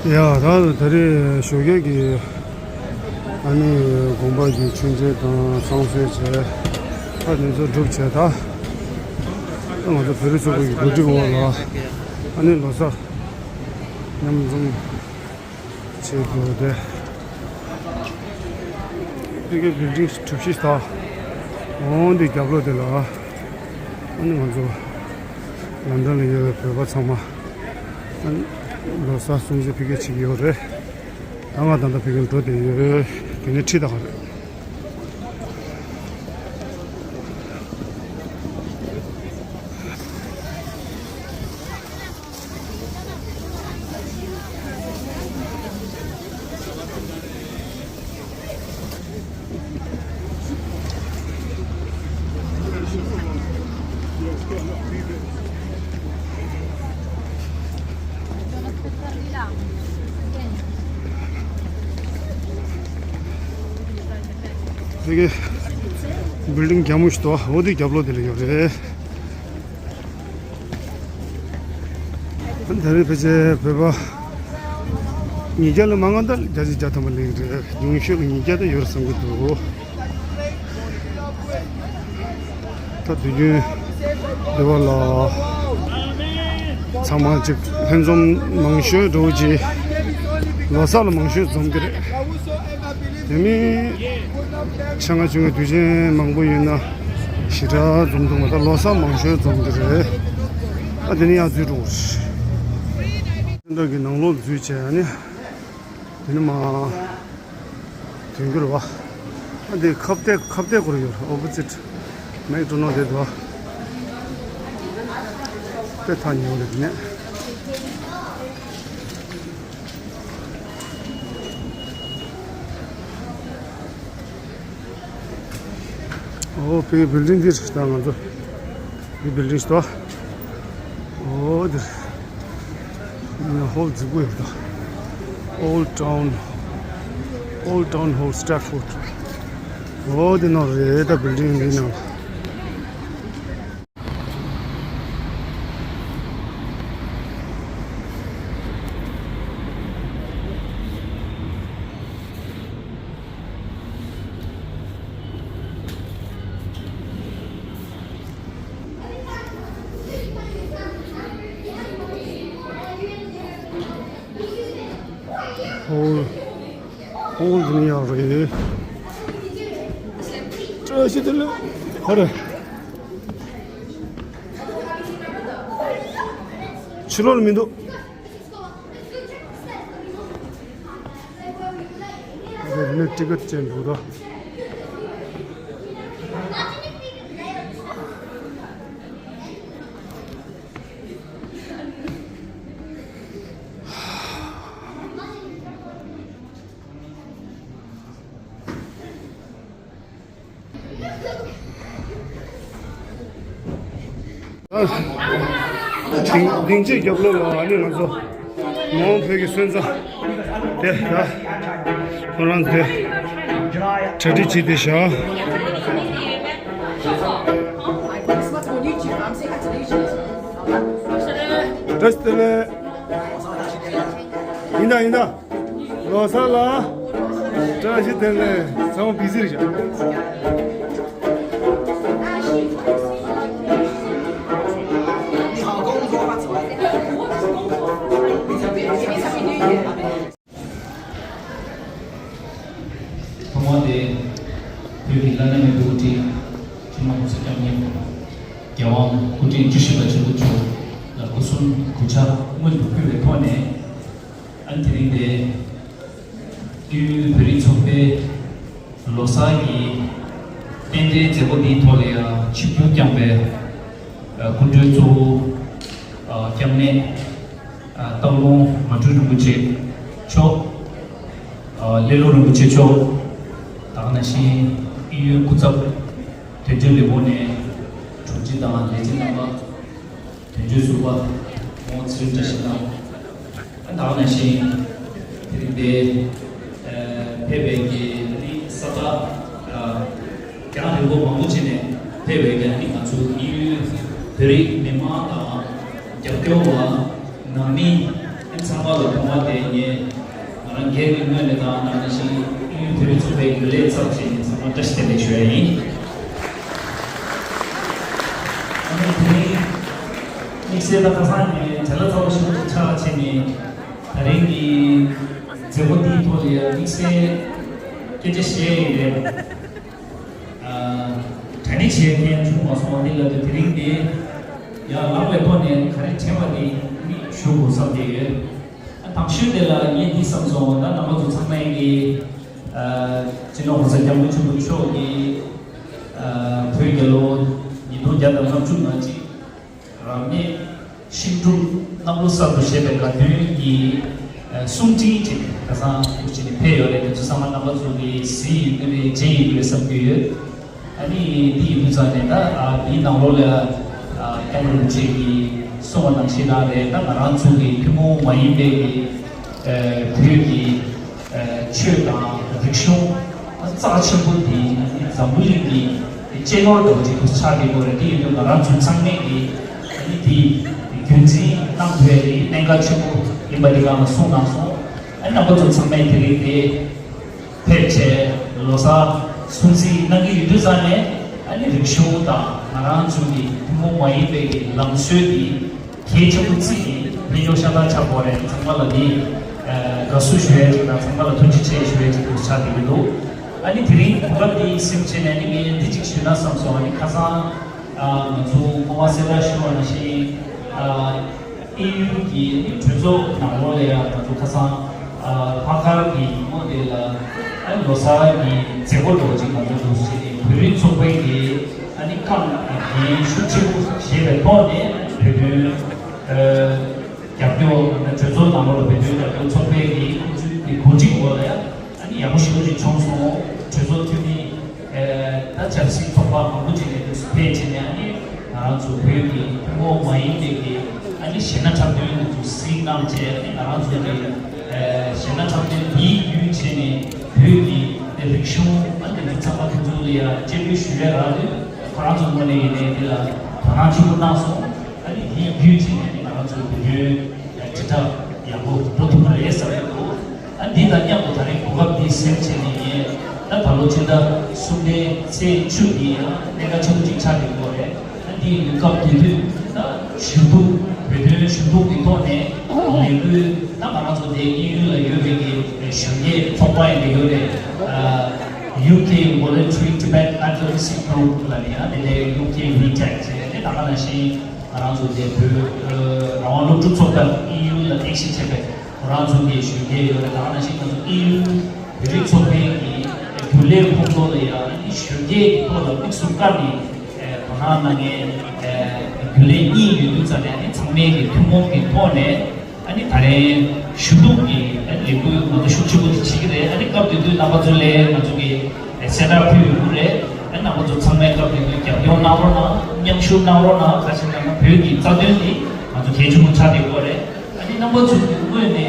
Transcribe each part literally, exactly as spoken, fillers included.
ཡ་ད་ད་རེས་ཞོགས་ཀས་ཀྱི་ཨ་ནི་དགོན་པ་གི་མཆོད་མཇལ་དང་བསང་གསོལ་བྱས། ད་དེ་ཚོ་གྲུབ་བྱས། ད་ང་ཚོ་བོད་རིགས་ཚོགས་པ་གི་གོ་སྒྲིག་འོག་ལ་ཨ་ནི་ལོ་གསར་མཉམ་འཛོམས་བྱེད་དགོས་ཏེ། ཕ་གིའི་བིལ་ཌིང་གྲུ་བཞི་དང་། འོ་འདི་རྒྱབ་ལོགས་དེ་ལ་ཨ་ནི་ང་ཚོ་ལོན་ཌོན་ལ་ཡོད་པའི་བོད་པ་ཚང་མ་ཨ་ནི་ལོ་གསར་སྲུང་བརྩི་ཕ་གིར་བྱེད་ཀྱི་ཡོད་རེད། ད་ང་ད་ལྟ་ཕ་གིར་འགྲོ་བསྡད་ཡོད། དེ་ནས་ཁྲིད་ད་ག་རེད། དེ་གའི་བིལ་ཌིང་རྒྱ་མོ་ཞིག་འདུག་འོ་དེ་རྒྱབ་ལོགས་དེ་ལ་ཡོད་རེད། ད་རེས་ཕལ་ཆེར་བོད་པ་ཉིས་བརྒྱ་ལས་མང་ང་ད་བརྒྱ་ཆ་བརྒྱ་ཐམ་པ་སླེབས་ཀྱི་རེད། ཉུང་ཤོས་ཀྱི་ཉིས་བརྒྱ་ད་ཡོད་རེད་བསམ་གྱི་འདུག་ད་དུས་རྒྱུན་འདི་བ་ལ་ཚང་མ་ཅིག་ལྷན་འཛོམས་མང་ཤོས་འགྲོ་གི། ལོ་གསར་ལ་མང་ཤོས་འཛོམས་ཀྱི་རེད། དེ་མིན་ཆ་ང་ཆུང་ངའི་དུས་ཆེན་མང་པོ་ཡོད་ན་ཞེ་དྲག་འཛོམས་འདུག་མ། ད་ལོ་གསར་མང་ཤོས་འཛོམས་ཀྱི་རེད། ཨ་དེ་ནི་ཡང་འཛུལ་འགྲོ་གི་རེད། ཁྱོད་ཀྱི་ནང་ལོགས་འཛུལ་བྱས་ཨ་ནི་དེ་ནི་མ། དོན་གྱུར་བ། ཨ་འདི་ཁ་གཏད་ཁ་གཏད་སྐོར་ཡོད། ཨོ་པོ་ཛིཊ་མེག་ཌོ་ནལ་དེ་འདུག་དཔེ་ཐག་ཉེ་བོ་རེད་དེ་ནས། ཨོ་བྷི་བིལ་ཌིང་འདིར་ད་ང་ཚོ་བྷི་བིལ་ཌིང་ཞིག་འདུག་ཨོ་འདིར། ཡིན་ན་ཧོལ་རྫིག་པོ་ཡོད་ད། Old Town Old Town Hall Stratford། ཨོ་དེ་ནང་རེད་ད། བིལ་ཌིང་འདི་ནང་ལ། ཧོལ། ཧོལ་དེ་ནས་ཡར་རེད། བཀྲ་ཤིས་བདེ་ལེགས། ཧོ་རེད། ཕྱི་ལོགས་ལ་མི་འདུག་རེད་ནས་ཊི་ཀེ་ཊི་ཅན་འདུག་ད། སྡིངས་སྡིངས་ཆའི་རྒྱབ་ལོགས་ལ་ཨ་ནི་ང་ཚོ་མོན་བོད་ཀྱི་སོན་རྩ་དེ་ད་ཁོ་རང་དེ་གྲ་སྒྲིག་བྱས་ཏེ་བཞག་བཀྲ་ཤིས་བདེ་ལེགས། ཡིན་ད་ཡིན་ད། ལོ་གསར་ལ་བཀྲ་ཤིས་བདེ་ལེགས། ཚང་མ་བི་ཟི་རེད་ཤག་ཐོག་མ་དེ་བོད་ཀྱི་བླ་ན་མེད་པའི་དབུ་ཁྲིད་ཁྲི་མ་ཧོར་སེ་སྐྱབས་མགོན་རྒྱལ་དབང་སྐུ་ཕྲེང་བཅུ་བཞི་པ་ཆེན་པོ་མཆོག་ལ་སྐུ་གསུང་གུས་ཕྱག་སྔོན་དུ་ཕུལ་བའི་ཐོག་ནས། ཨ་ནི་དེ་རིང་དེ་དབྱིན་ཡུལ་བོད་རིགས་ཚོགས་པའི་ལོ་གསར་གྱི་རྟེན་འབྲེལ་མཛད་སྒོ་འདིའི་ཐོག་ལ་ཡང་ཆིབས་བསྒྱུར་བསྐྱངས་པའི་སྐུ་མགྲོན་གཙོ་བོ་སྐྱབས་གནས་སྟག་ལུང་མ་སྤྲུལ་རིན་པོ་ཆེ་མཆོག་ཀླེ་ལོ་རིན་པོ་ཆེ་མཆོག་ད་ག་ནང་བཞིན་དབྱིན་ཡུལ་སྐུ་ཚབ་དོན་གཅོད་ལས་ཁུངས་ནས་དྲུང་ཆེ་དང་ལས་བྱེད་རྣམ་པ། དོན་གཅོད་ཟུར་པ་ཁོང་ཚེ་རིང་བཀྲ་ཤིས་དང་། ད་ག་ནང་བཞིན་དེ་རིང་འདིར་ཕེབས་པའི་གི་ནི་ས་ཁ་རྒྱང་རིང་པོ་མང་པོ་ཅིག་ནས་ཕེབས་པའི་གི་ནི་ང་ཚོ་དབྱིན་ཡུལ་བོད་རིགས་མི་མང་དང་རྒྱབ་སྐྱོར་བ་ནང་མི་ ཚང་མ་ལ་ཐོག་མ་དེ་ངས་ང་རང་སྒེར་གྱི་ངོས་ནས་དང་ནང་བཞིན་དབུས་བོད་རིགས་ཚོགས་པའི་རྒྱུན་ལས་ཚབ་བྱས་ནས་ཚང་མ་བཀྲ་ཤིས་བདེ་ལེགས་ཞུ་ཡ་ཡིན། ཨ་ནི་དེ་རིང་དམིགས་བསལ་ད་ཁ་སང་ནས་བྲེལ་བ་ཚ་པོ་ཞེ་པོ་ཅིག་ཆགས་བྱས་ནས་ད་རིང་གི་མཛད་སྒོ་འདིའི་ཐོག་ལ་ཡང་དམིགས་བསལ་སྐད་ཆ་བཤད་ཡི་རེད། ཨ། གྲ་སྒྲིག་བྱེད་མཁན་བྱུང་མ་སོང་བ་འདི་ལ་དུ་དེ་རིང་འདི་ཡང་ལམ་བའི་ཐོག་ནས་ག་རེ་དྲན་པ་འདི་ནི་ཞུ་དགོས་བསམ་གྱི་ཡོད། ཨ། དང་ཤོས་དེ་ལ་ངས་འདི་བསམ་སོང་། ད་རྣམ་པ་ཚོ་ཚང་མས་ཀྱི་ཨ། སྤྱི་ནོར་༸གོང་ས་༸སྐྱབས་མགོན་ཆེན་པོ་མཆོག་གིས་ཨ། བོད་རྒྱལ་ལོ་ཉིས་སྟོང་བརྒྱ་དང་ལྔ་བཅུ་ང་གཅིག་རབ་གནས་ཤིང་འབྲུག་གནམ་ལོ་གསར་དུ་བཞད་པའི་དགའ་སྟོན་གྱི་ཨ། གསུང་འཕྲིན་ཅིག་ཁ་སང་ཐུགས་རྗེ་ནས་ཕེབས་ཡོད་རེད། དེ་ཚོ་ཚང་མ་རྣམ་པ་ཚོ་གིས་གཟིགས་ཡོད་ཀྱི་རེད། མཇལ་ཡོད་ཀྱི་རེད་བསམ་གྱི་ཡོད། ཨ་ནི་འདི་ཡིན་དུས་ཙང་ནས་ད་ཨ། འདིའི་ནང་ལོགས་ལ་ཨ། ཀེམ་རིན་པོ་ཆེ་གིས་གསུངས་པ་ནང་བཞིན་རང་རེད། ད་ང་རང་ཚོ་གི་ཐུན་མོང་མ་ཡིན་པའི་གི་ཨ། བོད་ཀྱི་ཨ། ཆོས་དང་རིག་གཞུང་རྩ་ཆེན་པོ་འདི་ཨ་ནི་འཛམ་བུ་གླིང་གི་གཅེས་ནོར་འདྲ་བོ་ཅིག་ཆགས་ཀྱི་ཡོད་རེད། དེ་ཡིན་དུས་ང་རང་ཚོ་ཚང་མས་ཀྱི་ཨ་ནི་འདི་རྒྱུན་འཛིན་གནང་ཐུབ་ཡ་གི་གནད་འགག་ཆེན་པོ་ཡིན་པ་འདི་སྒང་ལ་གསུངས་གནང་སོང་། ཨ་ནི་རྣམ་པ་ཚོ་ཚང་མས་དེ་རིང་འདི་ཕེབས་བྱས་ལོ་གསར་སྲུང་བརྩི་གནང་གི་ཡོད་དུས་ཙང་ནས་ཨ་ནི་རིག་གཞུང་དང་ང་རང་ཚོ་གི་ཐུན་མོང་མ་ཡིན་པའི་གི་ལམ་སྲོལ་འདི་གལ་ཆེན་པོ་བརྩིས་ནས་ཕན་ཡོན་ཤ་སྟག་ཆགས་ཀྱི་ཡོད་རེད། ཚང་མ་ལ་འདི་ཨ། དགའ་བསུ་ཞུ་ཡ་ཅིག་དང་ཚང་མ་ལ་ཐུགས་རྗེ་ཆེ་ཞུ་ཡ་ཅིག་ཏུ་ཆགས་བསྡད་ཀྱི་འདུག་ཨ་ནི་དེ་རིང་གོ་སྐབས་འདི་ཟིན་བྱས་ནས་ཨ་ནི་ངས་འདི་ཅིག་ཞུས་ན་བསམ་སོང་། ཨ་ནི་ཁ་སང་ཨ། ང་ཚོ་སྐུ་ངོ་སེ་ར་ཞུ་བ་ནང་བཞིན་ཨ། ཨེ་ཡུ་གི་གྲོས་ཚོགས་ནང་ལོགས་ལ་ཡང་ང་ཚོ་ཁ་སང་ཨ། ལྷག་དཀར་གྱི་ཉིན་མོ་དེ་ལ་ཨ། ལོ་གསར་གྱི་མཛད་སྒོ་འདྲ་བོ་ཅིག་ང་ཚོ་འདུག་ཟེར་ནས་བོད་རིགས་ཚོགས་པའི་གི་ཨ་ནི་ཁག་འགན་ཤུགས་ཆེན་པོ་བཞེས་པའི་ཐོག་ནས་བོད་དོན་ཨ། རྒྱབ་སྐྱོར་གྲོས་ཚོགས་ནང་ལོགས་ལ་བོད་དོན་རྒྱབ་སྐྱོར་ཚོགས་པའི་གི་ཁོང་ཚོའི་གི་གོ་སྒྲིག་འོག་ལ་ཡང་ཨ་ནི་ཡག་པོ་ཞེ་པོ་ཅིག་བྱུང་སོང་། གྲོས་ཚོགས་འཐུས་མི་ད་ཆབ་སྲིད་ཚོགས་པ་མང་པོ་ཅིག་ནས་དུས་སུ་ཕེབས་བྱས་ནས་ཨ་ནི་ང་རང་ཚོ་བོད་ཀྱི་ཐུན་མོང་མ་ཡིན་པའི་གི་ཨ་ནི་གཞས་སྣ་འཁྲབ་སྟོན་དུ་གཟིགས་གནང་བྱས། ཨ་ནི་ང་རང་ཚོ་གི་གཞས་སྣ་འཁྲབ་སྟོན་འདིའི་བརྒྱུད་བྱས་ནས་བོད་ཀྱི་རིག་གཞུང་ཨ་ནི་འདི་ཚང་མ་དེ་ཚོ་ལ་ཡང་སྤྱན་འབུལ་ཞུ་ཡ་རག་དུས་ཁོ་རང་ཚོ་ངོས་ནས་ཡིན་ནའི་འདི་ལ་དོ་སྣང་ཆེན་པོ་གནང་སོང་། ཨ་ནི་དེའི་བརྒྱུད་བྱས་ནས་ང་རང་ཚོ་བོད་དོན་དྲིལ་བསྒྲགས་ཡག་པོ་འགྲོ་ཐུབ་པ་རེད་བསམ་གྱི་འདུག་ཨ་འདི་དང་མཉམ་དུ་ད་རེས་གོ་སྐབས་འདི་ཟིན་བྱས་ནས་ངས་ད་ད་ལོ་ཕྱི་ཟླ་གསུམ་པའི་ཚེས་བཅུ་འདི་ཡང་གནད་འགག་ཆེན་པོ་ཅིག་ཆགས་ཀྱི་ཡོད་རེད། ཨ་འདི་ཡི་སྐབས་དེ་དུས་ད་ཞུ་གཏུག་བོད་དོན་ཞུ་གཏུག་གི་ཐོག་ནས་ལས་འགུལ་ད་ང་རང་ཚོ་དེ་དབྱིན་ཡུལ་ལ་ཡོད་པའི་གི་གཞོན་སྐྱེས་ཚོགས་པ་ཡིན་པ་ཡོད་རེད། ཨ་ཡུ་ཀེ་Voluntary Tibet Advocacy Group ལ་ནི་ཨ་དེ་ལས་ཡུ་ཀེ་ཝི་ཊེག་ཟེར་ནས་ད་ག་ནང་བཞིན། ང་རང་ཚོ་དེ་བོད་ཨ་རང་དབང་སློབ་ཕྲུག་ཚོགས་པ་དབྱིན་ཡུལ་ལ་གཏན་གཞི་བྱས་པའི་ཁོ་རང་ཚོ་གི་གཞོན་སྐྱེས་ཡོད་རེད། ད་ག་ནང་བཞིན་ང་ཚོ་དབྱིན་ཡུལ་བོད་རིགས་ཚོགས་པའི་གི་རྒྱུན་ལས་ཁོངས་གཏོགས་ལ་ཡང་ཨ་ནི་གཞོན་སྐྱེས་ཀྱི་ཐོག་ལ་དམིགས་སུ་བཀར་ནས་ཨ་དོ་སྣང་གནང་མཁན་ཨ་རྒྱུན་ལས་གཉིས་ཡོད་དུས་ཙང་ནས་ཨ་ནི་ཚང་མས་ཀྱི་ཐུན་མོང་གི་ཐོག་ནས་ཨ་ནི་ད་རེས་ཞུ་གཏུག་གི་ཨ་ནི་ལས་འགུལ་ང་ཚོ་ཤུགས་ཆེན་པོ་དེ་བྱེད་ཀྱི་རེད། ཨ་ནི་སྐབས་དེ་དུས་རྣམ་པ་ཚོ་ལ་ང་ཚོ་གི་གསལ་བསྒྲགས་ཕུལ་ཡོང་གི་རེད། ཨ་རྣམ་པ་ཚོ་ཚང་མས་སྐབས་དེ་དུས་རྒྱབ་སྐྱོར་གནང་རོགས་གནང་། མཉམ་ཞུགས་གནང་རོགས་གནང་། ག་ཅི་ལབ་ན་བོད་ཀྱི་རྩ་དོན་འདི་ང་ཚོ་གལ་ཆེན་པོ་ཆགས་བསྡད་ཡོད་རེད། ཨ་ནི་རྣམ་པ་ཚོ་གི་ངོས་ནས་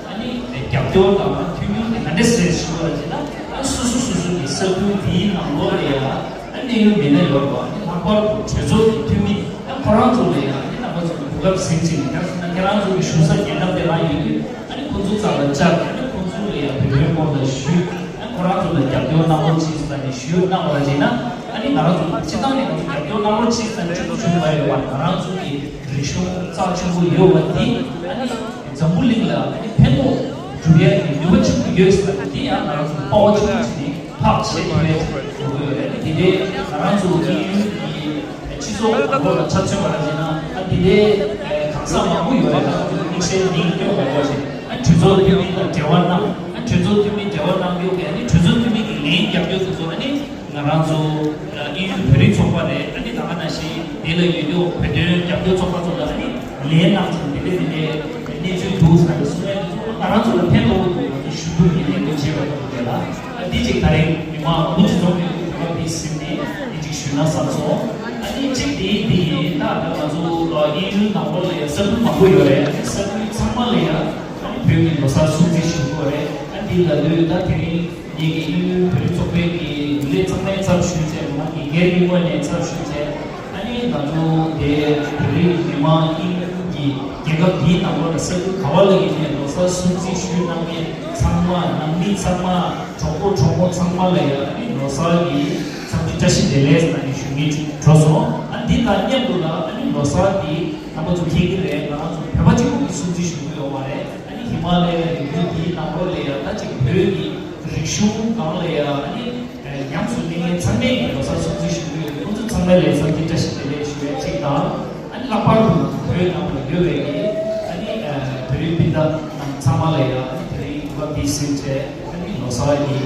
ཨ་ནི་རྒྱབ་སྐྱོར་དང་མཐུན་འགྱུར་དེ་ག་འདྲ་སེ་ཞུ་བ་ཅེ་ན། ཨ་སོ་སོ་སོ་སོ་གི་ས་ཁུལ་འདིའི་ནང་ལོགས་ལ་ཡ་ཨ་གནད་ཡོད་མི་སྣ་ཡོད་པ། ཨ་ནི་ལྷག་པར་དུ་གྲོས་ཚོགས་ཀྱི་འཐུས་མི་ཨ་ཁོ་རང་ཚོ་ལ་ཡ་ཨ་ནི་རྣམ་པ་ཚོ་གི་གོ་སྐབས་ཟིན་ཅིང་། ཡང་ན་ཁྱེད་རང་ཚོ་གི་བཞུགས་ས་རྒྱལ་ཁབ་དེ་རང་ཡིན་དུས། ཨ་ནི་ཁོང་ཚོ་རྩ་ལ་བཅར། ཨ་ནི་ཁོང་ཚོ་ལ་ཡང་བོད་དོན་སྐོར་ལ་ཞུས། ཨ་ཁོ་རང་ཚོ་ལ་རྒྱབ་སྐྱོར་གནང་རོགས་གྱིས་ཟེར་ནས་ཞུས་གནང་བ་ཅིག་ན། ཨ་ནི་ང་རང་ཚོ་སྤྱི་བཏང་ནས་ང་ཚོ་རྒྱབ་སྐྱོར་གནང་རོགས་གྱིས་ཟེར་ནས་ཁྲིད་དུ་བྱུང་བ་ཡོད་པ། ང་རང་ཚོ་གི་རིག་གཞུང་རྩ་ཆེན་པོ་ཡོད་པ་འདི་ཨ་ནི་འཛམ་བུ་གླིང་ལ་ཨ་ནི་ཕན་ཐོགས་སྒྲུབ་ཡ་གི་ནུས་པ་ཆེན་པོ་ཡོད་ཟེར་བ་འདི་ཡང་ང་རང་ཚོ་དཔའ་བ་ཆེན་པོ་ཅིག་ནི་ཕག་ཤེས་ཐུབ་ཡ་ཅིག་ཡོང་གི་ཡོད་རེད། དེ་འདྲའི་ང་རང་ཚོ་དབྱིན་ཡུལ་གྱི་སྤྱི་ཚོགས་ནང་ལོགས་ལ་ཆ་མཚོན་པ་ལ་བྱས་ན། ཨ་འདི་འདྲའི་གང་ཟག་མང་པོ་ཡོད་རེད། ང་རང་ཚོ་དམིགས་བསལ་མིང་སྟོན་དགོས་པ་ཞིག་ཨ་གྲོས་ཚོགས་འཐུས་མི་དང་འབྲེལ་བ་གནང་། ཨ་གྲོས་ཚོགས་འཐུས་མི་འབྲེལ་བ་གནང་རྒྱུ་གི་ཨ་ནི་གྲོས་ཚོགས་འཐུས་མི་གི་ལན་རྒྱབ་སྐྱོར་དེ་ཚོ་ཨ་ནི་ང་རང་ཚོ་དབྱིན་ཡུལ་བོད་རིགས་ཚོགས་པ་རེད། ཨ་ནི་ད་ག་ནང་བཞིན་དེ་ལ་ཡོད་རྒྱུ་བོད་དོན་རྒྱབ་སྐྱོར་ཚོགས་པ་ཚོ་ལ་ཨ་ནི་ལན་གནང་ཚུལ་དེ་འདྲ་དེ་འདྲའི་གནས་ཚུལ་འདུག་ཟེར་ནས་གསུང་ཡ་དེ་ཚོ་ང་རང་ཚོ་ལ་ཕན་ཐོགས་འདུག་ཞུ་གཏུག་གི་ལས་འགུལ་བྱས་པ་དེ་ཚོ་རེད་ལ། ཨ་འདི་གཅིག་ད་རེས་མི་མང་མང་པོ་ཅིག་འཛོམས་ཡོད་དུས་དེ་བ་དེ་ཟིན་ནས་འདི་གཅིག་ཞུས་ན་བསམ་སོང་། ཨ་ནི་གཅིག་དེ་འདི་ཡིན། ད་ང་ཚོ་དབྱིན་ཡུལ་ནང་ལོགས་ལ་ཡང་ས་ཁུལ་མང་པོ་ཡོད་རེད། ཨ་ནི་ས་ཁུལ་ཚང་མ་ལ་ཡང་ཨ་ནི་བོད་ཀྱི་ལོ་གསར་སྲུང་བརྩི་ཞུ་དགོས་རེད། ཨ་འདི་ལ་ལོས་ད་དེ་རིང་ངེད་ཀྱི་དབྱིན་ཡུལ་བོད་རིགས་ཚོགས་པའི་གི་རྒྱུན་ལས་ཚང་མའི་ཚབ་ཞུས་བྱས། ང་གི་སྒེར་གྱི་ངོས་ནས་ཚབ་ཞུས་བྱས། ཨ་ནི་ང་ཚོ་དེ་བོད་རིགས་མི་མང་དབྱིན་ཡུལ་གྱི་ རྒྱལ་ཁབ་འདིའི་ནང་ལོགས་ལ་ས་ཁུལ་ག་བ་ལ་ཡིན་ནའི་ལོ་གསར་སྲུང་བརྩི་ཞུ་གནང་མཁན་ཚང་མ། ནང་མི་ཚང་མ། གྲོགས་པོ་གྲོགས་མོ་ཚང་མ་ལ་ཡང་ཨ་ནི་ལོ་གསར་གྱི་འཚམས་འདྲི་བཀྲ་ཤིས་བདེ་ལེགས་ལབ་ནས་ཞུ་མཁན་ཅིག་འགྲོ་སོང་། ཨ་ནི་འདི་དང་མཉམ་དུ་ལ་ཨ་ནི་ལོ་གསར་འདི་རྣམ་པ་ཚོ་མཁྱེན་གྱི་རེད། ང་རང་ཚོ་བོད་པ་གཅིག་པུ་གིས་སྲུང་བརྩི་ཞུ་གི་ཡོད་མ་རེད། ཨ་ནི་ཧི་མ་ལ་ཡའི་རི་རྒྱུད་འདིའི་ནང་ལོགས་ལ་ཡང་ད་ཅིག་བོད་ཀྱི་རིག་གཞུང་སྒང་ལ་ཡང་ཨ་ནི་ཉམས་སུ་ལེན་མཁན་ཚང་མས་ཀྱི་ལོ་གསར་སྲུང་བརྩི་ཞུ་གི་ཡོད། ཁོང་ཚོ་ཚང་མ་ལ་འཚམས་འདྲི་བཀྲ་ཤིས་བདེ་ལེགས་ཞུ་ཡ་གཅིག་དང་། ཨ་ནི་ལྷག་པར་དུ་བོད་ནང་ལ་ཡོད་པའི་གི་ཨ་ནི་བོད་རིགས་སྤུན་ཟླ་རྣམས་ཚང་མ་ལ་ཡང་ཨ་ནི་དེ་རིང་སྐབས་འདིའི་ཟིན་བྲིས་ཨ་ནི་ལོ་གསར་གྱི་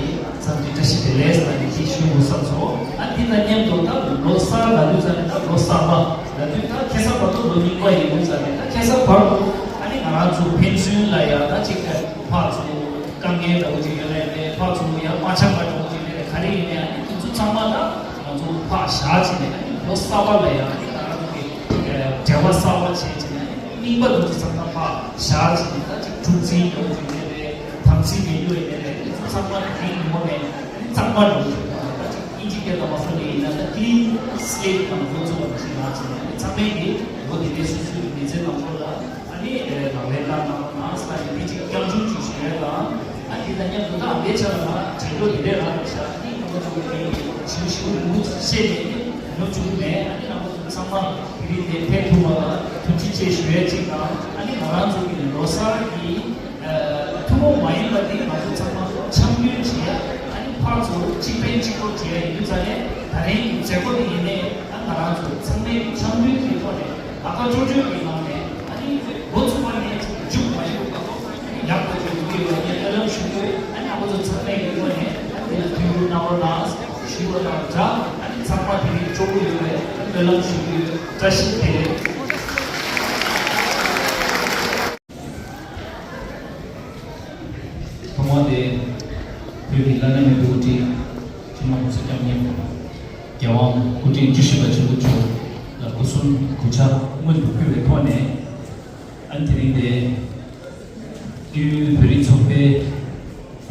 འཚམས་འདྲི་བཀྲ་ཤིས་བདེ་ལེགས་ལབ་ནས་ཅིག་ཞུ་དགོས་བསམ་སོང་། ཨ་ནི་དེ་དང་མཉམ་དུ་ད་ལོ་གསར་ལབ་དུས་ཙམ་ནས་ད་ལོ་གསར་པ་ལབ་དུས་ད་ཁ་སང་བར་དུ་ལོ་རྙིང་པ་ཡིན་དུས་ཙམ་ནས། ད་ཁ་སང་བར་དུ་ཨ་ནི་ང་རང་ཚོ་ཕན་ཚུན་ལ་ཡང་ད་ཅིག་ཕར་ཚུར་དཀའ་ངལ་འདྲ་བོ་ཅིག་ཡོད་ན་ཡང་ཕར་ཚུར་ཡང་མ་ཆགས་པ་འདྲ་བོ་ཅིག་ཡོད་ན་ག་རེ་ཡིན་ནའི་ཨ་ནི་དེ་ཚོ་ཚང་མ་ད་ང་ཚོ་ཕར་བཞག་བྱས་ནས། ཨ་ནི་ལོ་གསར་པ་ལ་ཡང་ཨ་ནི་ང་རང་ཚོ་གི་འབྲེལ་བ་གསར་པ་བྱས་བྱས་ནས། ཨ་ནི་རྙིང་པ་འདྲ་བོ་ཅིག་ཚང་མ་ཕར་བཞག་བྱས་ནས། ད་ཅིག་འཁྲུག་འཛིང་འདྲ་བོ་ཅིག་ཡོད་ན་ཡང་དམ་ཚིག་མེད་རྒྱུ་ཡོད་ན་ཡང་དེ་ཚོ་ཚང་མ་དེ་རིང་གི་ངོ་ནས་ཨ་ནི་གཙང་མ་འདྲ་བོ་ཅིག་ད་ཅིག་ཨིན་ཇི་སྐད་དང་མ་སོང་ནས་ཡིན་ན་ད་ཀི་ལིན་སི་ལེ་ཊི་ནང་འགོ་ཚུགས་པ་ནང་བཞིན་ལ་བྱས་ནས། ཨ་ནི་ཚང་མས་ཀྱི་ལོ་འདི་འདྲའི་སོ་སོའི་མི་ཚེ་ནང་ལོགས་ལ་ཨ་ནི་ལག་ལེན་བསྟར་གནང་རོགས་གནང་ཟེར་ནས་འདི་གཅིག་བསྐྱར་ཞུ་ཅིག་ཞུ་ཡ་དང་། ཨ་འདི་དང་མཉམ་དུ་ད་ཨ་འདའི་ཆ་ལ་ང་དྲན་གྲོགས་འདི་འདྲས་རག་ལས་ཤག་ཨ་ནི་ང་ཚོ་གི་ཞིབ་ཞིབ་རིང་པོ་བཤད་ནས་ནོར་བཅུག་གི་མེད། ཨ་ནི་ང་ཚོ་ཚང་མ་དེ་རིང་འདིར་ཕེབས་ཐུབ་པ་ལ་ཐུགས་རྗེ་ཆེ་ཞུ་ཡ་གཅིག་དང་། ཨ་ནི་ང་རང་ཚོ་གི་ལོ་གསར་གྱི་ཐུན་མོང་མ་ཡིན་པ་འདི་ང་ཚོ་ཚང་མ་འཆམ་མཐུན་བྱེད་ཡ། ཨ་ནི་ཕར་ཚུར་གཅིག་ཕན་གཅིག་གྲོགས་བྱེད་ཡ་ཡིན་དུས་ཙང་ནས། ད་རིང་གི་མཛད་སྒོ་འདི་ཡིན་ནའི་ད་ང་རང་ཚོ་ཚང་མས་འཆམ་མཐུན་གྱི་ཐོག་ནས་ལག་པ་ཅོག་ཅོག་གི་ངང་ནས། ཨ་ནི་འགོ་ཚུགས་པ་ནས་མཇུག་མ་ཞུགས་པ་ཡག་པོ་ཡོང་གི་ཡོད་པའི་སྨོན་ལམ་ཞུ་གི་ཡོད། ཨ་ནི་ང་ཚོ་ཚང་མས་ཀྱི་ངོས་ནས་ཨ་ནི་དེ་ལ་ཐུགས་ཁུར་གནང་རོགས་གནང་ཞུ་བ་དང་སྦྲགས། ཨ་ནི་ཚང་མ་དེ་རིང་སྤྲོ་པོ་ཡོང་བའི་སྨོན་ལམ་ཞུ་གི་ཡོད། བཀྲ་ཤིས་བདེ་ལེགས། ཐོག་མར་དེ་བོད་ཀྱི་བླ་ན་མེད་པའི་དབུ་ཁྲིད་སྤྱི་ནོར་༸གོང་ས་༸སྐྱབས་མགོན་རྒྱལ་དབང་སྐུ་ཕྲེང་བཅུ་བཞི་པ་ཆེན་པོ་མཆོག་ལ་སྒོ་གསུམ་གུས་ཕྱག་སྔོན་དུ་ཕུལ་བའི་ཐོག་ནས། ཨ་ནི་དེ་རིང་འདིར་དབྱིན་ཡུལ་བོད་རིགས་ཚོགས་པའི་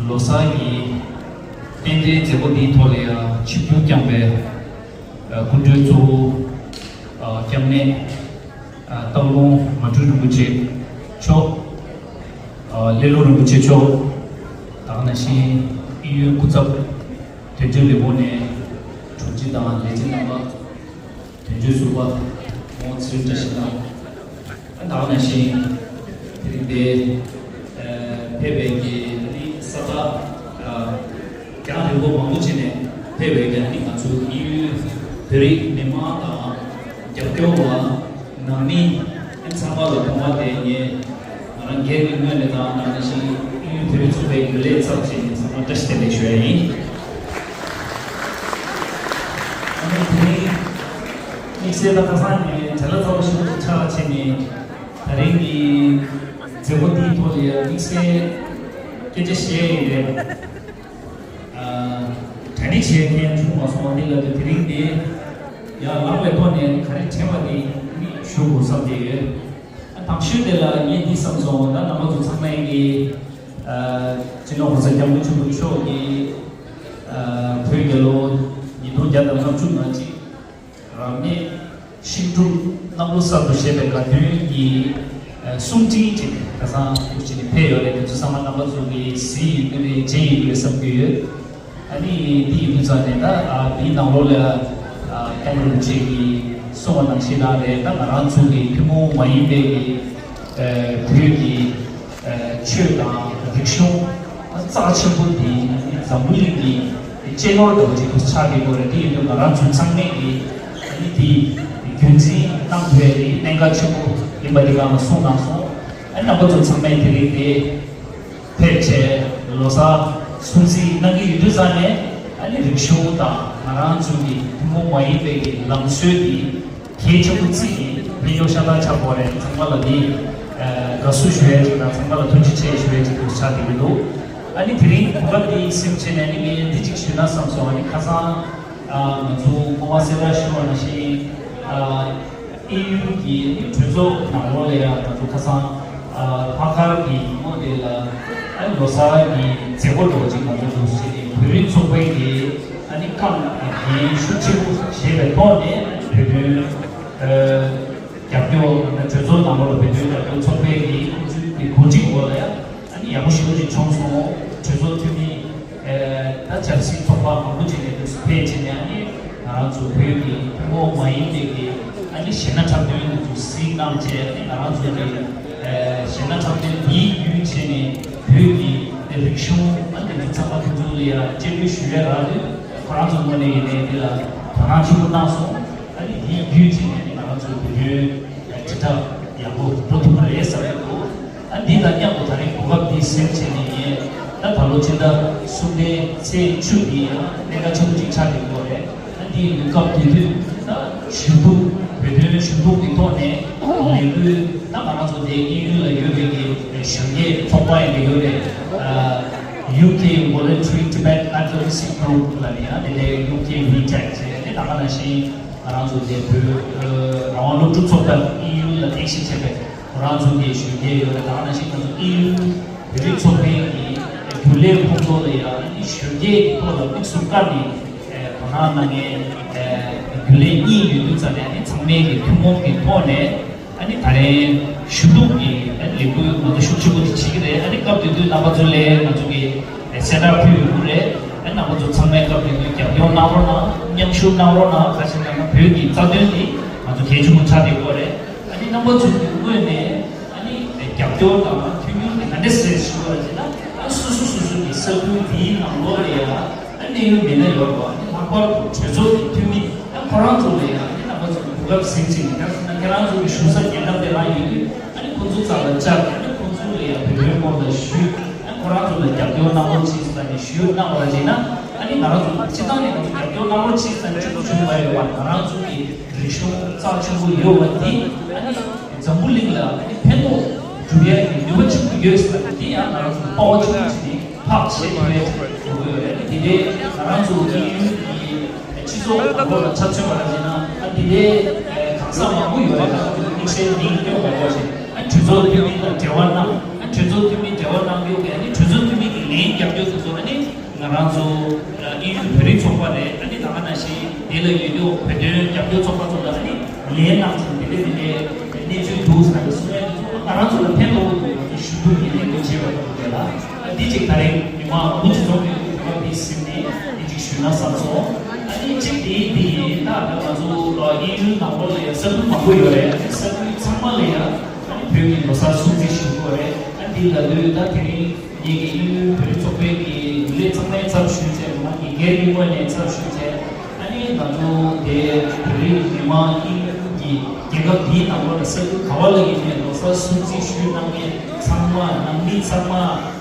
ལོ་གསར་གྱི་རྟེན་འབྲེལ་མཛད་སྒོ་འདིའི་ཐོག་ལ་ཡང་ཆིབས་བསྒྱུར་བསྐྱངས་པའི་སྐུ་མགྲོན་གཙོ་བོ་སྐྱབས་གནས་སྟག་ལུང་མ་སྤྲུལ་རིན་པོ་ཆེ་མཆོག་ཀླེ་ལོ་རིན་པོ་ཆེ་མཆོག་དང་། ནང་བཞིན་དབྱིན་ཡུལ་སྐུ་ཚབ་དོན་གཅོད་ལས་ཁུངས་ནས་དྲུང་ཆེ་དང་ལས་བྱེད་རྣམ་པ། དོན་གཅོད་ཟུར་པ་ངོ་ཚེ་རིང་བཀྲ་ཤིས་ལགས། ད་ག་ནང་བཞིན་དེ་རིང་འདིར་ཕེབས་པའི་གི་ཨ་ནི་ས་ཐག་རྒྱང་རིང་པོ་མང་པོ་ཅིག་ནས་ཕེབས་པའི་གི་ཨ་ནི་ང་ཚོ་དབྱིན་ཡུལ་བོད་རིགས་མི་མང་དང་རྒྱབ་སྐྱོར་བ། ནང་མི་ཚང་མ་ལ་ཐོག་མར་དེ་ངས་ང་རང་སྒེར་གྱི་ངོས་ནས་དང་། ནང་བཞིན་དབྱིན་ཡུལ་བོད་རིགས་ཚོགས་པའི་གི་ལས་ཚབ་བྱས་ནས་ཚང་མ་བཀྲ་ཤིས་བདེ་ལེགས་ཞུ་ཡ་ཡིན། ཨ་ནི་དེ་རིང་དམིགས་བསལ་ད་ཁ་སང་ནས་བྲེལ་བ་ཚ་པོ་ཞེ་པོ་ཅིག་ཆགས་བྱས་ནས། ད་རིང་གི་མཛད་སྒོ་འདིའི་ཐོག་ལ་ཡང་དམིགས་བསལ་སྐད་ཆ་བཤད་ཡ་རེད། ཨ། གྲ་སྒྲིག་བྱེད་མཁན་བྱུང་མ་སོང་བ་འདི་ལ་དེ་དེ་རིང་འདི་ཡང་ལམ་ལ་ཐོག་ནས་ག་རེ་དྲན་པ་དེ་ནི་ཞུ་དགོས་བསམ་གྱི་ཡོད། ཨ། དང་ཤོས་དེ་ལ་ངས་འདི་བསམ་སོང་། ད་རྣམ་པ་ཚོ་ཚང་མས་ཀྱི་ཨ། སྤྱི་ནོར་༸གོང་ས་༸སྐྱབས་མགོན་ཆེན་པོ་མཆོག་གིས་ཨ། བོད་རྒྱལ་ལོ་ཉིས་སྟོང་བརྒྱ་དང་ལྔ་བཅུ་ང་གཅིག་རབ་གནས་ཤིང་སྦྲུལ་གནམ་ལོ་གསར་དུ་བཞད་པའི་དགའ་སྟོན་གྱི་ཨ། གསུང་འཕྲིན་ཅིག་ཁ་སང་སྐུ་མཁྱེན་ནས་ཕེབས་ཡོད་རེད། དེ་ཚོ་ཚང་མ་རྣམ་པ་ཚོ་གིས་གཟིགས་ཡོད་ཀྱི་རེད། མཇལ་ཡོད་ཀྱི་རེད་བསམ་གྱི་ཡོད། ཨ་ནི་འདི་ཡིན་དུས་ཙང་ནས་ད་ཨ། འདིའི་ནང་ལོགས་ལ་ཨ། སྐྱབས་མགོན་རིན་པོ་ཆེ་གིས་གསུངས་པ་ནང་བཞིན་ལ་རེད། ད་ང་རང་ཚོ་གི་ཐུན་མོང་མ་ཡིན་པའི་གི་ཨ། བོད་ཀྱི་ཨ། ཆོས་དང་རིག་གཞུང་རྩ་ཆེན་པོ་འདི་ཨ་ནི་འཛམ་བུ་གླིང་གི་གཅེས་ནོར་འདྲ་བོ་ཅིག་ཆགས་བསྡད་ཡོད་རེད། དེ་ཡིན་དུས་ང་རང་ཚོ་ཚང་མས་ཀྱི་ཨ་ནི་འདི་རྒྱུན་འཛིན་གནང་དགོས་པའི་གནད་འགག་ཆེན་པོ་ཡིན་པ་འདི་སྒང་ལ་གསུངས་གནང་སོང་། ཨ་ནི་རྣམ་པ་ཚོ་ཚང་མས་དེ་རིང་འདི་ཕེབས་བྱས་ལོ་གསར་སྲུང་བརྩི་གནང་གི་ཡོད་དུས་ཙང་ནས། ཨ་ནི་རིག་གཞུང་དང་ང་རང་ཚོ་གི་ཐུན་མོང་མ་ཡིན་པའི་གི་ལམ་སྲོལ་འདི་གལ་ཆེན་པོ་བརྩིས་ནས་ཕན་ཡོན་ཤ་སྟག་ཆགས་དགོས་རེད། ཚང་མ་ལ་འདི་ཨ། དགའ་བསུ་ཞུ་ཡས་ཅིག་དང་། ཚང་མ་ལ་ཐུགས་རྗེ་ཆེ་ཞུ་ཡས་ཅིག་ཏུ་ཆགས་བསྡད་ཀྱི་འདུག་ཨ་ནི་དེ་རིང་གོ་སྐབས་འདི་ཟིན་བྱས་ནས་ཨ་ནི་ངས་འདི་གཅིག་ཞུས་ན་བསམ་སོང་། ཨ་ནི་ཁ་སང་ཨ། ང་ཚོ་སྔོན་མ་གསལ་བསྒྲགས་ཞུས་པ་ནང་བཞིན་ཨ། དབྱིན་ཡུལ་གྱི་གྲོས་ཚོགས་ནང་ལོགས་ལ་ཡང་ང་ཚོ་ཁ་སང་ཨ། ལྷག་དཀར་གྱི་ཉིན་མོ་དེ་ལ་ཨ། ལོ་གསར་གྱི་མཛད་སྒོ་འདྲ་བོ་ཅིག་ང་ཚོ་འདུག་སེ་བྱས་ནས། བོད་རིགས་ཚོགས་པའི་གི་ཨ་ནི་རྐང་འགན་ཤུགས་ཆེན་པོ་བཞེས་པའི་ཐོག་ནས་བོད་དོན་ཨ། རྒྱབ་སྐྱོར་གྲོས་ཚོགས་ནང་ལོགས་ལ་བོད་དོན་རྒྱབ་སྐྱོར་ཚོགས་པའི་གི་ཁོང་ཚོའི་གི་གོ་སྒྲིག་འོག་ལ་ཡང་ཨ་ནི་ཡག་པོ་ཞེ་པོ་ཅིག་བྱུང་སོང་། གྲོས་ཚོགས་འཐུས་མི་ད་ཆབ་སྲིད་ཚོགས་པ་མང་པོ་ཅིག་ནས་འདུག་ཕེབས་བྱས་ནས་ཨ་ནི་ང་རང་ཚོ་བོད་ཀྱི་ཐུན་མོང་མ་ཡིན་པའི་གི་ཨ་ནི་གཞས་སྣ་འཁྲབ་སྟོན་འདི་ཚོ་གཟིགས་གནང་བྱས། ཨ་ནི་ང་རང་ཚོ་གི་གཞས་སྣ་འཁྲབ་སྟོན་འདིའི་བརྒྱུད་བྱས་ནས་བོད་ཀྱི་རིག་གཞུང་ཨ་ནི་འདི་ཚོ་ཚང་མ་ཁོང་ཚོ་ལ་ཡང་སྤྱན་འབུལ་ཞུ་ཡས་རག་དུས་ཁོ་རང་ཚོ་ངོས་ནས་ཡིན་ནའི་འདི་ལ་དོ་སྣང་ཆེན་པོ་གནང་སོང་། ཨ་ནི་དེའི་བརྒྱུད་བྱས་ནས་ང་རང་ཚོ་བོད་དོན་དྲིལ་བསྒྲགས་ཡག་པོ་འགྲོ་ཐུབ་པ་རེད་བསམ་གྱི་འདུག་ཨ་འདི་དང་མཉམ་དུ་ད་རིང་གོ་སྐབས་འདི་ཟིན་བྱས་ནས་ངས་ད་ད་ལོ་ཕྱི་ཟླ་གསུམ་པའི་ཚེས་བཅུ་འདི་ཡང་གནད་འགག་ཆེན་པོ་ཅིག་ཆགས་ཀྱི་ཡོད་རེད། ཨ་འདི་ཡིན་དུས་སྐབས་དེ་དུས་ད་ཞུ་གཏུག་བོད་དོན་ཞུ་གཏུག་གི་ཐོག་ནས་ལས་འགུལ་ད་ང་རང་ཚོ་དེ་དབྱིན་ཡུལ་ལ་ཡོད་པའི་གི་གཞོན་སྐྱེས་ཚོགས་པ་ཡིན་པ་ཡོད་རེད། ཨ། ཡུ་ཀེ་Voluntary Tibet Advocacy Group ལ་ནི་ཡང་དེ་ནས་ཡུ་ཀེ་ཝི་ཊེག་བྱས་ནས་ད་ག་ནང་བཞིན་ང་རང་ཚོ་དེ་བོད་ཨ་རང་དབང་སློབ་ཕྲུག་ཚོགས་པ་དབྱིན་ཡུལ་ལ་རྟེན་གཞི་བྱས་པའི་ཁོ་རང་ཚོ་གི་གཞོན་སྐྱེས་ཡོད་རེད། ད་ག་ནང་བཞིན་ང་ཚོ་དབྱིན་ཡུལ་བོད་རིགས་ཚོགས་པའི་གི་རྒྱུན་ལས་ཁོང་ཚོ་ལ་ཡང་ནི་གཞོན་སྐྱེས་ཀྱི་ཐོག་ལ་དམིགས་སུ་བཀར་ནས་ཨ་དོ་སྣང་གནང་མཁན་ཨ་རྒྱུན་ལས་གཉིས་ཡོད་དུས་ཙམ་ནས་ནི་ཚང་མས་ཀྱི་ཐུན་མོང་གི་ཐོག་ནས། ཨ་ནི་ད་རེས་ཞུ་གཏུག་གི་ཨ་ནི་ལས་འགུལ་ང་ཚོ་ཤུགས་ཆེན་པོ་དེ་བྱེད་ཀྱི་རེད། ཨ་ནི་སྐབས་དེ་དུས་རྣམ་པ་ཚོ་ལ་ང་ཚོ་གི་གསལ་བསྒྲགས་ཕུལ་ཡོད་རེད། ཨ་ནི་རྣམ་པ་ཚོ་ཚང་མས་སྐབས་དེ་དུས་རྒྱབ་སྐྱོར་གནང་རོགས་གནང་། མཉམ་ཞུགས་གནང་རོགས་གནང་། ག་ཅི་ལབ་ན་བོད་ཀྱི་རྩ་དོན་འདི་ང་ཚོ་གལ་ཆེན་པོ་ཆགས་བསྡད་ཡོད་རེད། ཨ་ནི་རྣམ་པ་ཚོ་གི་ངོས་ནས་ཨ་ནི་རྒྱབ་སྐྱོར་དང་མཐུན་འགྱུར་དེ་ག་འདྲ་ཟེར་ཞུ་བ་ཅེ་ན། ཨ་སོ་སོ་སོ་སོ་གི་ས་ཁུལ་འདིའི་ནང་ལོགས་ལ་ཡ། ཨ་གནས་ཡུལ་མི་སྣ་ཡོད་རེད་པ། ཨ་ནི་ལྷག་པར་དུ་གྲོས་ཚོགས་ཀྱི་འཐུས་མི་ཨ་ཁོ་རང་ཚོ་ལ་ཡང་ཨ་ནི་རྣམ་པ་ཚོ་གི་གོ་སྐབས་ཟིན་ཅིང་། ཡང་ན་ཁྱེད་རང་ཚོ་གི་བཞུགས་ས་རྒྱལ་ཁབ་དེ་རང་ཡིན་དུས། ཨ་ནི་ཁོང་ཚོ་རྩ་ལ་བཅར། ཨ་ནི་ཁོང་ཚོ་ལ་ཡང་བོད་དོན་སྐོར་ལ་ཞུས། ཨ་ནི་ཁོ་རང་ཚོ་ལ་རྒྱབ་སྐྱོར་གནང་རོགས་གྱིས་ཟེར་ནས་ཞུས་གནང་བ་ཅིག་ན། ཨ་ནི་ང་རང་ཚོ་སྤྱི་བཏང་ནས་ང་ཚོ་རྒྱབ་སྐྱོར་གནང་རོགས་གྱིས་ཟེར་ནས་གཅིག་པུ་ཞུས་པ་ཡོད་པ། ང་རང་ཚོ་གི་རིག་གཞུང་རྩ་ཆེན་པོ་ཡོད་པ་འདི་ཨ་ནི་འཛམ་བུ་གླིང་ལ་ཨ་ནི་ཕན་ཐོགས་སྒྲུབ་ཡ་གི་ནུས་པ་ཆེན་པོ་ཡོད་ཟེར་བ་འདི་ཡང་ང་རང་ཚོ་དཔའ་བོ་ཆེན་པོ་བྱས་ནས་ཕར་བཤད་ཐུབ་ཡ་ཆེན་པོ་དགོས་ཡོད་རེད། དེ་འདྲའི་ང་རང་ཚོ་དབྱིན་ཡུལ་གྱི་སྤྱི་ཚོགས་ནང་ལོགས་ལ་ཆ་མཚོན་པ་ར་བྱས་ན། ཨ་འདི་འདྲའི་གང་ཟག་མང་པོ་ཡོད་རེད། ང་ཚོ་དམིགས་བསལ་མིང་སྟོན་དགོས་པ་ཞིག་ཨ་གྲོས་ཚོགས་འཐུས་མི་དང་འབྲེལ་བ་གནང་། ཨ་གྲོས་ཚོགས་འཐུས་མི་འབྲེལ་བ་གནང་རྒྱུ་གི་ཨ་ནི་གྲོས་ཚོགས་འཐུས་མི་གི་ལན་རྒྱབ་སྐྱོར་དེ་ཚོ་ཨ་ནི། ང་རང་ཚོ་དབྱིན་ཡུལ་བོད་རིགས་ཚོགས་པ་རེད། ཨ་ནི་ད་ག་ནང་བཞིན་དེ་ལ་ཡོད་རྒྱུ་བོད་དོན་རྒྱབ་སྐྱོར་ཚོགས་པ་ཚོ་ལ་ཨ་ནི་ལན་གནང་ཚུལ་དེ་འདྲ་དེ་འདྲའི་གནས་ཚུལ་འདུག་ཟེར་ནས་གསུང་ཡ་དེ་ཚོ་ང་རང་ཚོ་ལ་ཕན་ཐོགས་འདུག་ང་ཚོ་ཞུ་གཏུག་གི་ལས་འགུལ་བྱས་པ་དེ་ཚོ་རེད་ལ། ཨ་འདི་གཅིག་ད་རེས་མི་མང་མུ་མཐུད་འཛོམས་ཡོད་དུས་དུས་སྐབས་འདི་ཟིན་ནས་འདི་གཅིག་ཞུས་ན་བསམ་སོང་། ཨ་ནི་གཅིག་དེ་དེ་ཡིན་ད། ད་ང་ཚོ་དབྱིན་ཡུལ་ནང་ལོགས་ལ་ཡང་ས་ཁུལ་མང་པོ་ཡོད་རེད། ཨ་ནི་ས་ཁུལ་ཚང་མ་ལ་ཡང་ཨ་ནི་བོད་ཀྱི་ལོ་གསར་སྲུང་བརྩི་ཞུ་དགོས་རེད། ཨ་འདི་ལ་དུས་ད་དེ་རིང་ངེད་ཀྱི་དབྱིན་ཡུལ་བོད་རིགས་ཚོགས་པའི་གི་ལས་ཚང་མའི་ཚབ་ཞུས་བྱས། ང་དགེ་རྒན་གྱི་ངོས་ནས་ཚབ་ཞུས་བྱས། ཨ་ནི་ང་ཚོ་དེ་བོད་རིགས་མི་མང་དབྱིན་ཡུལ་གྱི་རྒྱལ་ཁབ་འདིའི་ནང་ལོགས་ལ་ས་ཁུལ་ག་བ་ལ་ཡིན་ནའི་ལོ་གསར་སྲུང་བརྩི་ཞུས་གནང་མཁན་ཚང་མ། ནང་མི་ཚང་མ།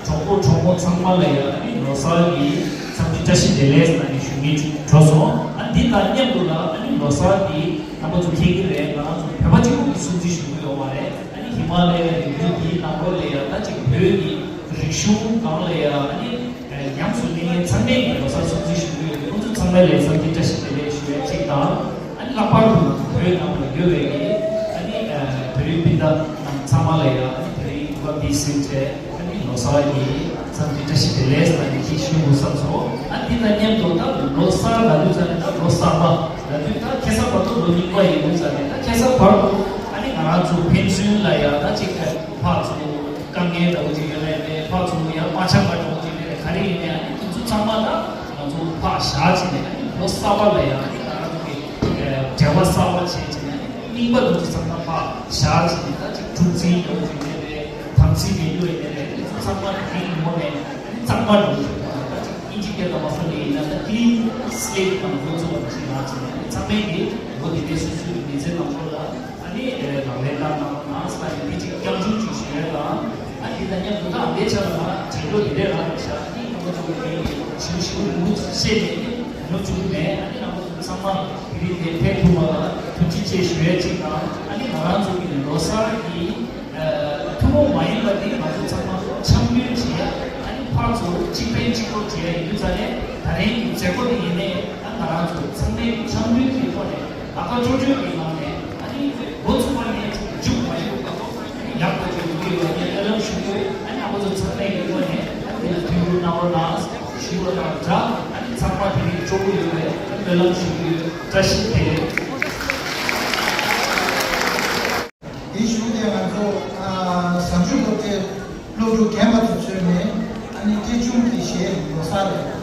གྲོགས་པོ་གྲོགས་མོ་ཚང་མ་ལ་ཡང་ཨ་ནི་ལོ་གསར་གྱི་འཚམས་འདྲི་བཀྲ་ཤིས་བདེ་ལེགས་ཟེར་ནས་ཞུ་སྙིང་བྲོ་སོང་། ཨ་འདི་དང་མཉམ་དུ་ལ་ཨ་ནི་ལོ་གསར་འདི་རྣམ་པ་ཚོ་མཁྱེན་གྱི་རེད། ང་རང་ཚོ་བོད་པ་གཅིག་པུ་གིས་སྲུང་བརྩི་ཞུ་གི་ཡོད་མ་རེད། ཨ་ནི་ཧི་མ་ལ་ཡའི་རི་རྒྱུད་འདིའི་ནང་ལོགས་ལ་ཡང་ད་ཅིག་བོད་ཀྱི་རིག་གཞུང་སྒང་ལ་ཡང་ཨ་ནི་ཉམས་སུ་ལེན་མཁན་ཚང་མས་ཀྱི་ལོ་གསར་སྲུང་བརྩི་ཞུ་གི་ཡོད། ཁོང་ཚོ་ཚང་མ་ལ་འཚམས་འདྲི་བཀྲ་ཤིས་བདེ་ལེགས་ཞུ་ཡ་གཅིག་དང་། ཨ་ནི་ལྷག་པར་དུ་བོད་ནང་ལ་ཡོད་པའི་གི་ཨ་ནི་བོད་རིགས་སྤུན་ཟླ་རྣམས་ཚང་མ་ལ་ཡང་ཨ་ནི་དེ་རིང་གོ་སྐབས་འདི་ཟིན་བྱས། ཨ་ནི་ལོ་གསར་གྱི་འཚམས་འདྲི་བཀྲ་ཤིས་བདེ་ལེགས་ཟེར་ནས་ཞུ་དགོས་བསམ་སོང་། ཨ་འདི་དང་མཉམ་དུ་ད་ལོ་གསར་ལབ་དུས་ཙམ་ནས་ད་ལོ་གསར་པ་ལབ་དུས་ད་ཁ་སང་བར་དུ་ལོ་རྙིང་པ་ཡིན་དུས་ཙམ་ནས། ད་ཁ་སང་བར་དུ་ཨ་ནི་ང་རང་ཚོ་ཕན་ཚུན་ལ་ཡང་ད་ཅིག་ཕར་ཚུར་དཀའ་ངལ་འདྲ་བོ་ཅིག་ཡོད་ལ་ཡིན་ནའི་ཕར་ཚུར་ཡང་མ་ཆགས་པ་འདྲ་བོ་ཅིག་ཡོད་ལ་ག་རེ་ཡིན་ནའི་ཨ་ནི་དེ་ཚོ་ཚང་མ་ད་ང་ཚོ་ཕར་བཞག་བྱས་ནས་ཨ་ནི་ལོ་གསར་པ་ལ་ཡང་ཨ་ནི་ང་རང་ཚོ་གི་འབྲེལ་བ་གསར་པ་བྱས་བྱས་ནས་ཨ་ནི་རྙིང་པ་འདུག་ཅིག་ཚང་མ་ཕར་བཞག་བྱས་ནས། ད་ཅིག་གྲུ་འཛིན་འདྲ་བོ་ཅིག་ཡོད་ལ་དམ་ཚིག་མེད་རྒྱུ་ཡོད་ལ་དེ་ཚོ་ཚང་མ་དེ་རིང་གི་ངོ་ནས་ཨ་ནི་གཙང་མ་འདྲ་བོ་ཅིག་ད་ཅིག་ཨིན་ཇི་སྐད་དུ་མ་སོང་ནས་ཡིན་ན་ད་ཀི་ལིན་སི་ལེ་ཊི་ནང་འགོ་ཚུགས་པ་ནང་བཞིན་ལ་བྱས་ནས་ཨ་ནི་ཚང་མས་ཀྱི་འོ་དེ་འདྲའི་སོ་སོའི་མི་ཚེ་ནང་ལོགས་ལ། ཨ་ནི་ལག་ལེན་བསྟར་གནང་རོགས་གནང་ཟེར་ནས་འདི་གཅིག་སྐྱབས་འཇུག་ཅིག་ཞུ་ཡས་དང་། ཨ་འདི་དང་མཉམ་དུ་ད་འདི་ཆ་ལ་ང་བྱེད་འགྲོ་འདི་འདྲའི་རང་རེད་ཤག་ཨ་ནི་རྣམ་པ་ཚོ་གི་ཞུ་ཞུ་རིང་པོ་བཤད་ནས་ནོར་བཅུག་གི་མེད། ཨ་ནི་རྣམ་པ་ཚོ་ཚང་མ་དེ་རིང་འདིར་ཕེབས་ཐུབ་པ་ལ་ཐུགས་རྗེ་ཆེ་ཞུ་ཡས་གཅིག་དང་། ཨ་ནི་ང་རང་ཚོ་གི་ལོ་གསར་གྱི་ཐུན་མོང་མ་ཡིན་པ་འདི་ང་ཚོ་ཚང་མ་འཆམ་མཐུན་བྱེད་ཡ། ཨ་ནི་ཕར་ཚུར་གཅིག་ཕན་གཅིག་གྲོགས་བྱེད་ཡ་ཡིན་དུས་ཙང་ནས་ད་རིང་གི་མཛད་སྒོ་འདི་ཡིན་ནའི་ད་ང་རང་ཚོ་ཚང་མའི་འཆམ་མཐུན་གྱི་ཐོག་ནས་ལག་པ་ཀྲོང་ཀྲོང་གི་ངང་ནས་ཨ་ནི་འགོ་ཚུགས་པ་ནས་མཇུག་མ་ཡིན་པ་ཡག་པོ་བྱུང་ཡོད་པ་ངས་སྨོན་ལམ་ཞུ་གི་ཡོད། ཨ་ནི་ང་ཚོ་ཚང་མའི་ངོས་ནས་ཨ་ནི་འདི་ལ་མཐུན་འགྱུར་གནང་རོགས་གནང་ཞུ་བ་དང་སྦྲགས། ཨ་ནི་ཚང་མ་དེ་རིང་སྤྲོ་པོ་ཡོད་པའི་སྨོན་ལམ་ཞུ་གི་ཡོད། བཀྲ་ཤིས་བདེ་ལེགས། ལོ་གསར་རེད།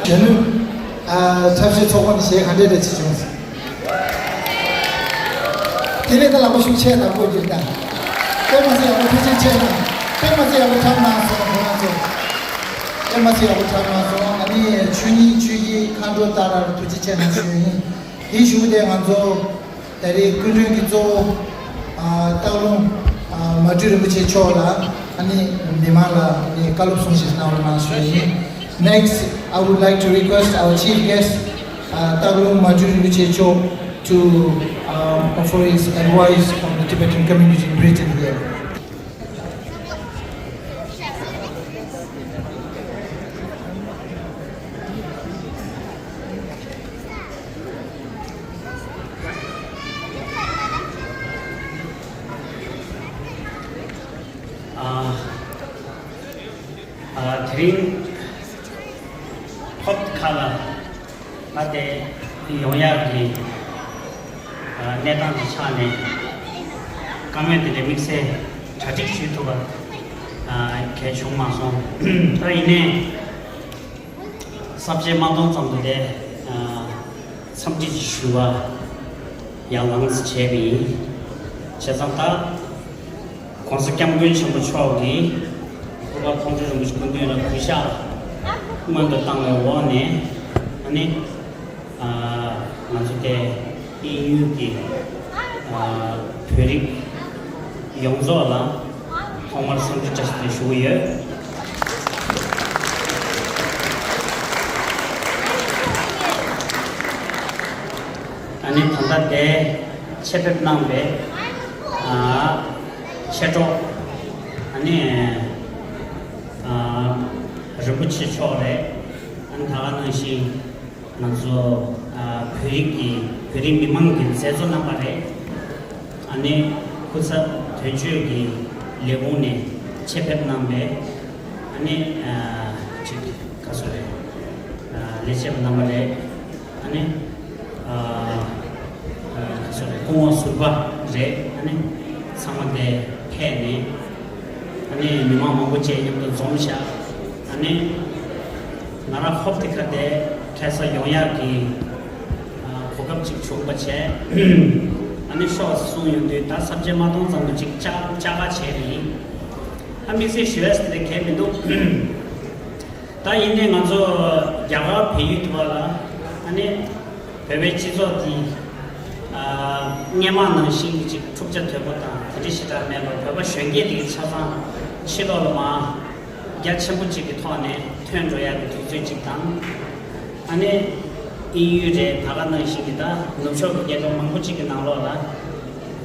གཞོན་ནུ། ཨ། འཁྲབ་གཞས་ཚོགས་པ་ནས་གཞས་ག་འདྲས་འདྲས་བྱེད་བྱུང་ཟེར། དེ་ནས་ད་ལག་པ་ཤུགས་ཆེ་དང་པོ་འདིར་ད། དཔེ་མ་ཚད་ཡག་པོ་ཐུགས་རྗེ་ཆེ་གནང་། དཔེ་མ་ཚད་ཡག་པོ་འཁྲབ་གནང་སོང་ཁོ་རང་ཚོ། དཔེ་མ་ཚད་ཡག་པོ་འཁྲབ་གནང་སོང་། ཨ་ནི་ཆོས་ཉིད་ཆོས་ཀྱི་མཁའ་འགྲོ་ལྟར་ཐུགས་རྗེ་ཆེ་གནང་ཞུ་ཡིན། དེའི་གཞུག་དེ་ང་ཚོ་ད་རེས་སྐུ་མགྲོན་གྱི་གཙོ་བོ། ཨ། སྟག་ལུང་། ཨ། མ་སྤྲུལ་རིན་པོ་ཆེ་མཆོག་ལ། ཨ་ནི་མི་མང་ལ་ནི་བཀའ་སློབ་གསུང་བཤད་གནང་རོགས་གནང་ཞུ་ཡིན། Next, I would like to request our chief guest, uh, སྟག་ལུང་མ་སྤྲུལ་རིན་པོ་ཆེ་མཆོག to, um, offer his advice on the Tibetan community in Britain here. ཨ། ཨ། དེ་རིང་ཐོབ་ཁ་ལ་ད་དེ་ཡོང་ཡག་གི། ཨ། གནས་སྟངས་ཀྱི་ཆ་ནས་བཀའ་མོལ་དེ་འདྲའི་དམིགས་བསལ་གྲ་སྒྲིག་ཞུ་ཐུབ་པ། ཨ། གལ་བྱུང་མ་སོང་། ད་ཡིན་ནའི། གསར་བརྗེ་མ་གཏོང་ཙམ་དུ་དེ། ཨ། འཚམས་འདྲི་ཞུ་བ། ཡར་ལངས་བྱས་པ་ཡིན། བྱས་ཙང་ད་༸གོང་ས་༸སྐྱབས་མགོན་ཆེན་པོ་མཆོག་གིས་སྐུ་པར་མཐོང་གྲོལ་རིན་པོ་ཆེ་སྐུ་མདུན་ལ་གུས་ཕྱག་སྔོན་དུ་བཏང་བའི་འོག་ནས། ཨ་ནི། ཨ། ང་ཚོ་དེ་དབྱིན་ཡུལ་གྱི། ཨ། བོད་རིགས་ཡོངས་རྫོགས་ལ་ཐོག་མར་འཚམས་འདྲི་བཀྲ་ཤིས་བདེ་ལེགས་ཞུ་གི་ཡོད། ཨ་ནི་ད་ལྟ་དེ་ཆེད་ཕེབས་གནང་བའི། ཨ། མཆེད་གྲོགས། ཨ་ནི། ཨ། རིན་པོ་ཆེ་མཆོག་རེད། ཨ་ནི་ད་ག་ནང་བཞིན་ང་ཚོ། ཨ། བོད་རིགས་ཀྱི་བོད་རིགས་མི་མང་གི་མཛད་གཙོ་རྣམ་པ་རེད། ཨ་ནི་སྐུ་ཚབ་དོན་གཅོད་ཀྱི་ལས་ཁུངས་ནས་ཆེད་ཕེབས་གནང་བའི། ཨ་ནི། ཨ། ཅིག་ག་ཚོད་རེད། ཨ། ལས་བྱེད་པ་རྣམ་པ་རེད། ཨ་ནི། ཨ། ཨ། ག་ཚོད་རེད། སྐུ་ངོ་ཟུར་པ་རེད། ཨ་ནི་ཚང་མ་དེ་ཕེབས་ནས། ཨ་ནི་མི་མང་མང་པོ་བཅས་མཉམ་དུ་འཛོམས་ཤག་ཨ་ནི་ང་རང་ཧོབ་དེ་ཁ་དེ་ཁ་ས་ཡོང་ཡག་གི། ཨ། གོ་སྐབས་ཅིག་བྱུང་བ་བྱས། ཨ་ནི་ཤོག་གསུངས་ཡོང་དུས་ད་ས་བཅད་མ་གཏོང་ཙམ་དུ་ཅིག་ཅག་ཅག་ག་བྱས་པ་ཡིན། ཨ། དམིགས་བསལ་ཞུ་ཡས་དེ་གལ་མི་འདུག་ད་ཡིན་ནའི་ང་ཚོ་རྒྱ་གར་བལ་ཡུལ་དུ་བ་ལ། ཨ་ནི་བོད་པའི་སྤྱི་ཚོགས་འདི། ཨ། སྔོན་མ་ནང་བཞིན་གྱི་ཅིག་འཁྲུག་ཆ་དོད་པོ་དང་དེ་འདྲ་ཞེ་དྲག་མེད་པར། བོད་པ་གཞོན་སྐྱེས་དེ་གའི་ཆ་ཚང་ཕྱི་ལོགས་ལ་མར་རྒྱ་ཆེན་པོ་ཅིག་གི་ཐོག་ནས་ཐོན་འགྲོ་ཡག་གི་དུས་ཚོད་ཅིག་དང་། ཨ་ནི་དབྱིན་ཡུལ་རེད། ད་ག་ནང་བཞིན་གྱི་ད་ནུབ་ཕྱོགས་ཀྱི་རྒྱལ་ཁབ་མང་པོ་ཅིག་གི་ནང་ལོགས་ལ་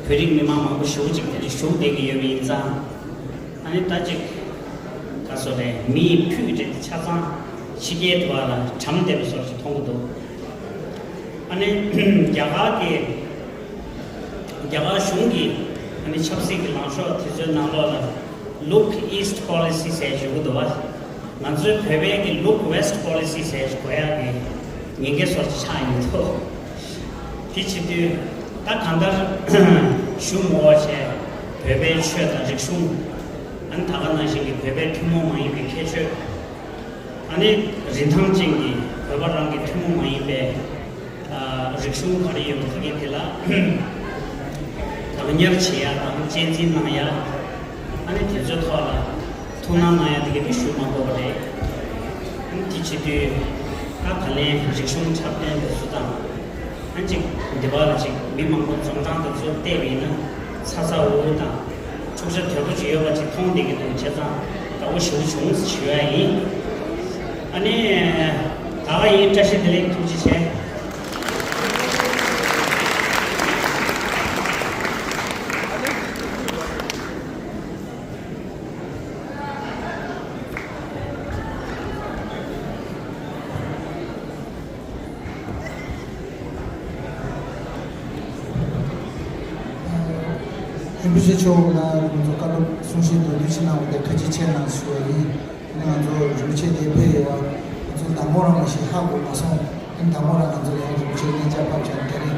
བོད་རིགས་མི་མང་མང་པོ་ཞེ་པོ་ཅིག་དེ་འདྲ་བཞུགས་བསྡད་ཀྱི་ཡོད་པ་ཡིན་ཙང་། ཨ་ནི་ད་ཅིག་ག་ཚོད་རེད། མི་ཡི་ཕུད་རེད། ཆ་ཚང་ཕྱི་རྒྱལ་དུ་བ་ལ་གྲམ་བསྡད་པ་བཟོ་ཞིག་མཐོང་གི་འདུག་ཨ་ནི་རྒྱ་གར་གྱི། རྒྱ་གར་གཞུང་གི། ཨ་ནི་ཆབ་སྲིད་ཀྱི་ལངས་ཕྱོགས་དེ་ཚོའི་ནང་ལོགས་ལ་Look East Policy ཟེར་ཞུ་གི་འདུག་བ། ང་ཚོའི་བོད་པའི་གི་Look West Policy ཟེར་དགོས་ཡག་གི་ཉེན་ཁ་བཟོ་ཞིག་ཆགས་ཡོང་གི་འདུག་དེ་བྱེད་དུས་ད་གང་ལྟར་ཞུ་མོ་བ་བྱས། བོད་པའི་ཆོས་དང་རིག་གཞུང་། ཨ་ནི་ད་ག་ནང་བཞིན་གྱི་བོད་པའི་ཐུན་མོང་མ་ཡིན་པའི་ཁྱད་ཆོས། ཨ་ནི་རིན་ཐང་ཅན་གྱི་བོད་པ་རང་གི་ཐུན་མོང་མ་ཡིན་པའི། ཨ། རིག་གཞུང་ག་རེ་ཡོད་པ་དེ་གའི་དེ་ལ་བདག་ཉར་བྱེད་ཡག་དང་གཅེས་འཛིན་གནང་ཡག་ཨ་ནི་དེ་ཚོའི་ཐོག་ལ་ཐུགས་སྣང་གནང་ཡག་དེ་གའི་དེ་ཞུ་མ་དགོས་པ་རེད། ཨ་ནི་དེ་བྱེད་དུས་ད་ད་ལན་རིག་གཞུང་འཁྲབ་སྟོན་དེ་ཚོ་དང་། ཨ། ཅིག་འདི་པ་ལ་ཅིག་མི་མང་པོ་འཛོམས་སྟངས་དེ་ཚོ་བལྟས་པ་ཡིན་ན་ཚ་ཚ་འུར་འུར་དང་འཁྲུག་ཆ་དོད་པོ་ཅིག་ཡོད་པ་ཅིག་མཐོང་བསྡད་ཀྱི་འདུག་བྱས་ཙང་དགའ་པོ་ཞེ་པོ་བྱུང་ཞུ་ཡ་ཡིན། ཨ་ནི་ད་ག་ཡིན། བཀྲ་ཤིས་བདེ་ལེགས། ཐུགས་རྗེ་ཆེ། རིན་པོ་ཆེ་མཆོག་ལ་ང་ཚོ་བཀའ་སློབ་གསུང་བཤད་དོན་འདུས་ཕྱི་ནང་བ་དེ་ཁ་ཆེ་ཆེ་གནང་ཞུ་བ་ཡིན། ང་ཚོ་རིན་པོ་ཆེ་དེ་ཕེབས་ཡོད་པ་ང་ཚོ་དང་པོ་རང་ལ་ཞིག་ཧ་གོ་མ་སོང་། དེ་དང་པོ་རང་ང་ཚོ་ཡང་རིན་པོ་ཆེ་གནས་མཇལ་ཕབ་བྱས་ནས་དེ་རིང་